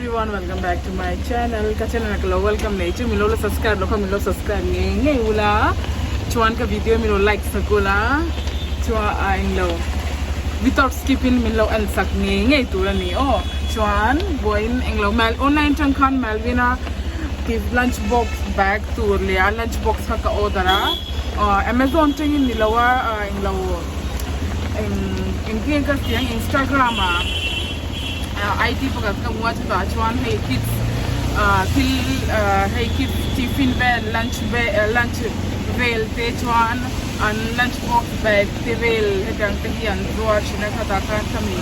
everyone, welcome back to my channel. Ka channel ah ka lo welcome nei chu min lo la subscribe lo kha min lo subscribe ngei ngei ula chuan ka video min lo like sak ula chuan a englo without skipping min lo en sak ngei ngei tur a ni aw chuan vawiin englo mal online tang khan Malvina tih lunch box bag tur leh a lunch box kha ka order a aw Amazon tangin ni lo a englo eng engtin ka siam Instagram ah. IT pakhat ka hmu a chutah chuan hei kids ah thil ah hei kids tiffin vel lunch vel lunch vel te chuan an lunch box bag te vel hetiang te hi an zuar thin a khatah khan khami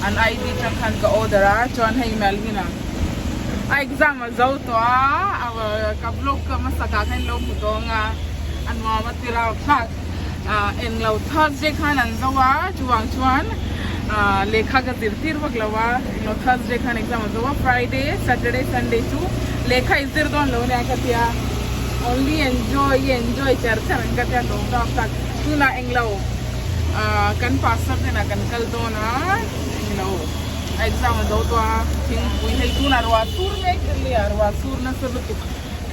an ID atang khan ka order a chuan hei Melvin a a exam a zo tawh a ka vlog ka hmasa ah khan lo hmu tawng a a nuam a ti rau thlak. ah englo Thursday khan an zo a chuvang chuan ah lehkha ka zir tir vak lo a englo Thursday khan exam an zo a Friday Saturday Sunday chu lehkha i zir dawn lo nia ka tia only enjoy i enjoy char char ang ka tia lawm tak tak tunah englo ah kan pastor hnenah kan kal dawn a englo a exam a zo tawh a thingpui hei tunah ruah sur mek ania ruah sur nasa lutuk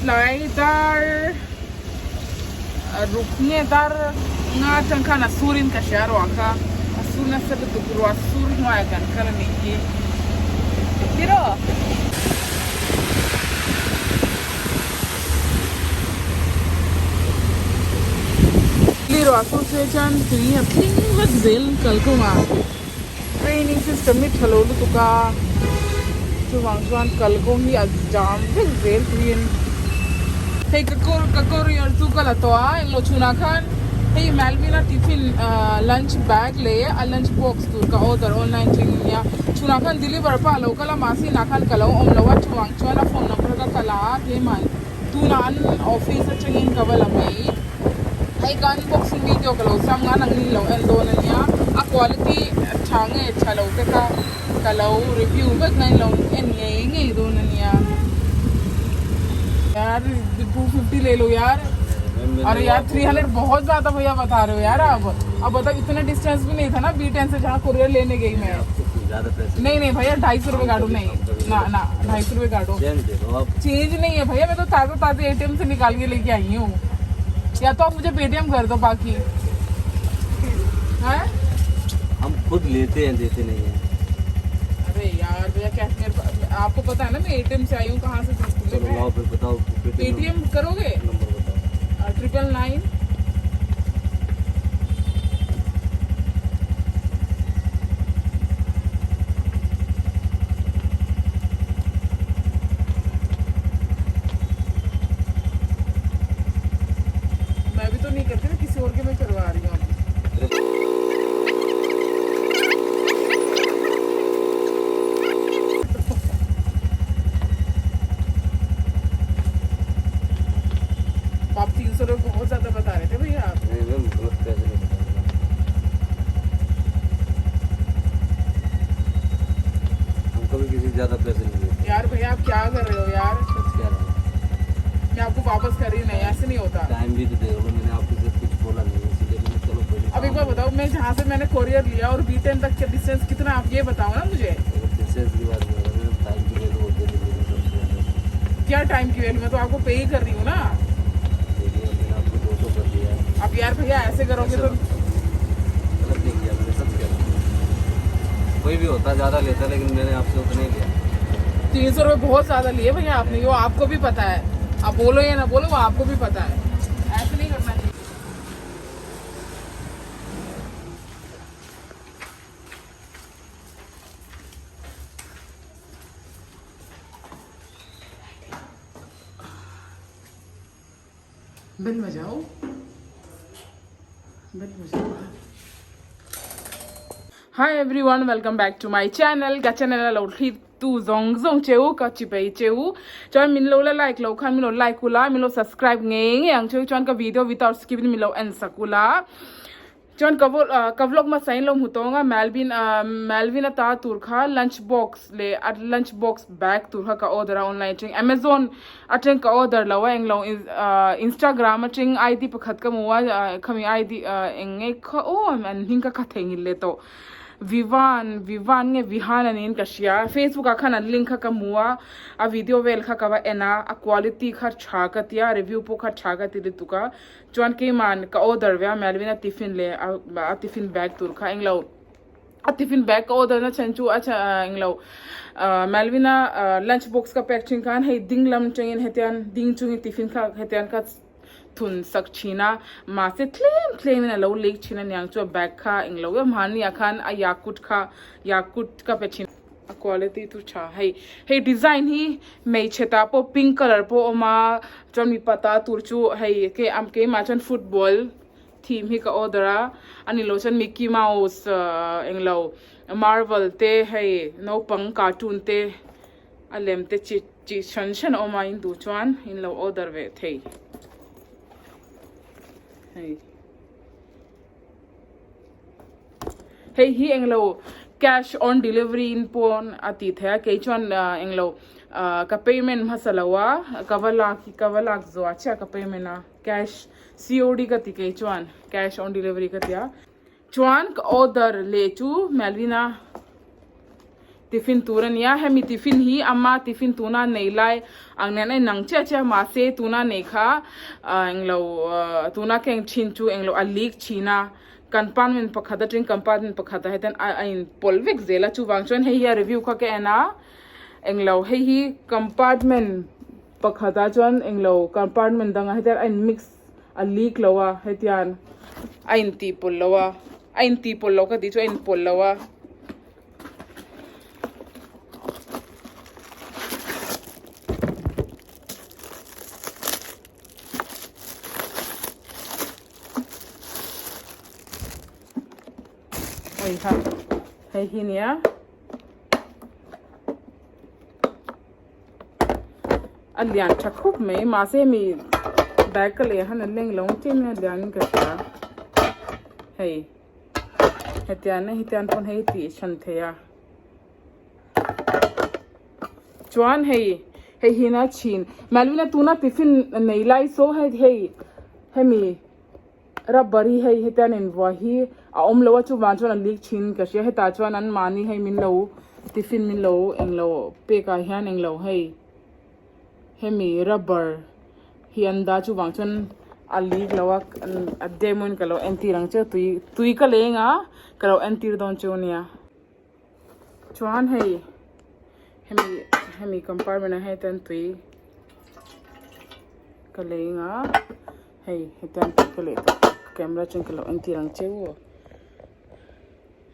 tlai dar. Ruk nge dar nga atang khan a sur in ka hria ruah kha a sur nasa lutuk ruah sur hnuaiah kan kal a nih hi tiraw. Ruah sur phei chuan tui a tling vek zel kalkawngah training system hi tha lo lutuk a chuvang chuan kalkawng hi a jam vek zel tuiin hei ka kawr ka courier chu ka la tawh a englo chhunah khan hei Malvina tiffin ah lunch bag leh a lunch box tur ka order online thleng ania chhunah khan deliver pawh a lo kal a mahse inah khan ka lo awm lo a chuvang chuan a phone number ka kal a keimah tunah an office atangin ka va la mai. Hei ka unboxing video ka lo siam nga nangni lo en dawn ania a quality tha nge tha lo te kha ka lo review vek na in lo en ngei ngei dawn ania यार 250 ले लो यार अरे यार 300 बहुत ज्यादा भैया बता रहे हो यार आप अब बताओ इतना डिस्टेंस भी नहीं था ना बी टेन से जहाँ कुरियर लेने गई मैं ज्यादा पैसे नहीं नहीं भैया 250 रुपए काटो नहीं ना ना 250 रुपए काटो चेंज दे दो आप चेंज नहीं है भैया मैं तो ताज़ा ताज़ा एटीएम से निकाल के लेके आई हूँ या तो आप मुझे पेटीएम कर दो बाकी है हम खुद लेते हैं देते नहीं है अरे यार भैया कैश मेरे पास- आपको पता है ना मैं एटीएम से आई हूँ कहाँ से चलो लाओ फिर बताओ पेटीएम करोगे नंबर बताओ 999 मैं भी तो नहीं करती ना किसी और के मैं करवा रही हूँ अभी। आप 300 रुपये बहुत ज्यादा बता रहे थे भैया आप नहीं मैम गलत पैसे नहीं बताऊंगा हम कभी किसी से ज्यादा पैसे नहीं लेते यार भैया आप क्या कर रहे हो यार सच कह रहा हूँ मैं आपको वापस कर रही हूँ नहीं ऐसे नहीं होता टाइम भी तो दे दो मैंने आपको सिर्फ कुछ बोला नहीं इसीलिए मैंने चलो पहले अब एक बार बताओ मैं जहाँ से मैंने कोरियर लिया और बी टेन तक का डिस्टेंस कितना आप ये बताओ ना मुझे डिस्टेंस की बात नहीं हो रही टाइम की वैल्यू होती है जिंदगी में सबसे ज़्यादा क्या टाइम की वैल्यू मैं तो आपको पे ही कर रही हूँ ना देखिए मैंने आपको 200 कर दिया है अब यार भैया ऐसे करोगे तो गलत नहीं किया मैंने सच कह रहा हूँ कोई भी होता ज़्यादा लेता लेकिन मैंने आपसे उतना ही लिया 300 रुपये बहुत ज़्यादा लिए भैया आपने वो आपको भी पता है आप बोलो या ना बोलो वो आपको भी पता है ऐसे नहीं करना चाहिए बेल बजाओ बेल बजाओ Hi everyone, welcome back to my channel. Ka channel a lo thli tu zawng zawng cheu ka chi bei cheu. Chuan min lo la like lo khan min lo like ula, min lo subscribe ngei ngei ang cheu chuan ka video without skip in min lo en sak ula. Chuan ka ka vlog hmasa in lo hmu tawng a Melvin ah Melvin a ta tur kha lunch box leh a lunch box bag tur kha ka order a online atang Amazon atang ka order lo a englo ah Instagram atang ID pakhat ka hmu a ah khami ID ah eng nge kha aw an hming kha ka theihnghilh leh tawh. Vivan Vivan nge Vihan a niin ka hria Facebook ah khan an link kha ka hmu a a video vel kha ka va en a a quality kha tha ka tia review pawh kha tha ka ti lutuk a chuan keiman ka order ve a Melvin a tiffin leh a tiffin bag tur kha englo a tiffin bag ka order na chhan chu a englo Melvin a lunch box ka pack thin khan hei ding lam atangin hetiang ding chungin tiffin kha hetiang ka thun sak thin a mahse tlem tlem in a lo lek thin aniang chu a bag kha englo em mahni ah khan a yakut kha yakut ka pe thin a quality chu tha hei hei design hi hmeichhe tah pawh pink colour pawh a awm a chuan mipa ta tur chu hei ke keimah chuan football theme hi ka order a ani lo chuan mickey mouse ahh englo marvel te hei naupang cartoon te a lem te chi chi hran hran a awm a in duh chuan in lo order ve thei hei hei hi englo cash on delivery in pawn a tih theih a kei chuan ah englo ah ka payment hmasa lo a ka va lak ka va lak zuah chiah ka payment a cash C_O_D ka ti kei chuan cash on delivery ka ti a. Chuan ka order leh chu Melvin-a tiffin tur a nia, hemi tiffin hi ama tiffin tuna nei lai ang nen a inang chiah chiah mahse tuna nei kha englo tuna ka eng thin chu englo a leak thin a, compartment pakhat atangin compartment pakhat ah hian a in pawlh vek zel a chuvang chuan hei hi a review kha ka en a englo hei hi compartment pakhat ah chuan englo compartment dangah hian a in mix a leak lo a hetian a intih pawlh lo a a intih pawlh lo ka tih chu a inpawlh lo a. Oi ha hei hi nia. A lian tha khawp mai mahse hemi bag ka lei ah hian a leng lo ang chiah mai a lian in ka hria hei hetiang na hetiang pawn hei tih hran theih a chuan hei hei hi na chhin Malvina tuna tiffin nei lai saw hei hei hemi. Rubber hi hei hetian invuah hi a awm lo a chuvang chuan a leak thin ka hria hetah chuan an mahni hei min lo tiffin min lo englo pek ah hian englo hei hemi rubber hi an dah chuvang chuan a leak lo a a demo in ka lo entir ang che tui tui ka leng a ka lo entir dawn chu ania chuan hei hemi hemi compartment ah hian hetian tui ka leng a. Hei hetiang tih ka leh tawh camera chuan ka lo entir ang che u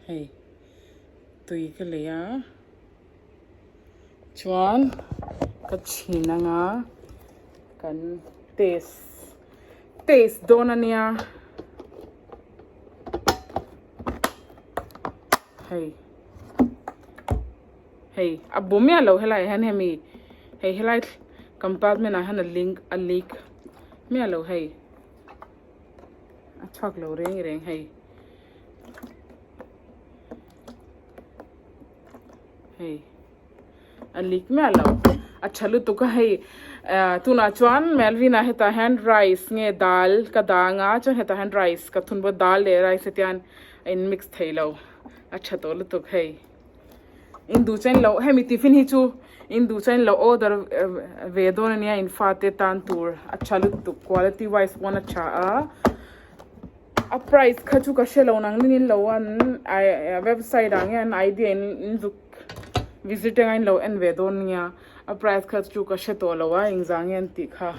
hei tui ka lei a chuan ka chhin anga kan taste taste dawn ania hei hei a bu miah lo helai ah hian hemi hei helai compartment ah hian a link a leak miah lo hei a chhuak lo reng reng hei hei a leak miah lo a tha lutuk a hei ah tunah chuan Melvin ah hetah hian rice nge dal ka dang a chuan hetah hian rice ka thun bawk dal leh rice hetian a in mix thei lo a tha tawh lutuk hei. In duh chuan lo hemi tiffin hi chu in duh chuan lo order ve dawn ania in fate tan tur a tha lutuk quality wise pawn a tha a a price kha chu ka hre lo nang nin lo an website ah nge an idea in in zuk visit anga in lo en ve dawn nia a price kha chu ka hre tawh lo a engzah nge an tih kha.